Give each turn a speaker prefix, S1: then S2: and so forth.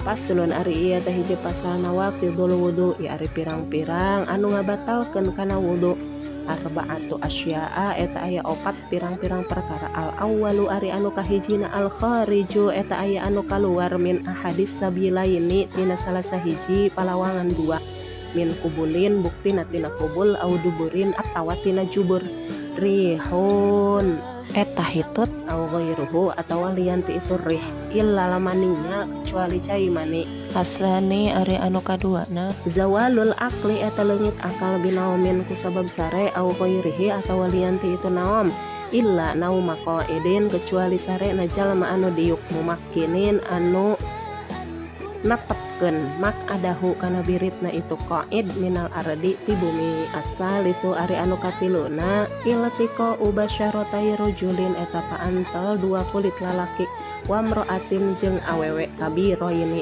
S1: Faslun ari ieu teh hiji pasal nawaqidul wudu ari pirang-pirang anu ngabatalkeun kana wudu. Arba'atu asya'a eta aya opat pirang-pirang perkara. Al awwalu ari anu kahijina al khariju eta aya anu kaluar min ahadis sabilaini tina salah sahiji palawangan dua, min kubulin buktina tina kubul, au duburin atawa tina jubur, rihun eta hitut, au ghairuhu atawa lian ti itu rih, illa maniya kecuali cai mani.
S2: Asani ari anu kaduana
S1: zawalul akli eta leungit akal, binaumin kusabab sare, au ghairihi atawa lian ti itu naom, illa nauma qaidin kecuali sare na jalma anu diuk, mumakkinin anu netepkeun, maq'adahu kana biritna itu qaid, minal ardi ti bumi. Asalisu ari anu katiluna iltiqa'u basyaratai rajulin eta paantel dua kulit lalaki, wamroatin jeung awewe, kabiroini.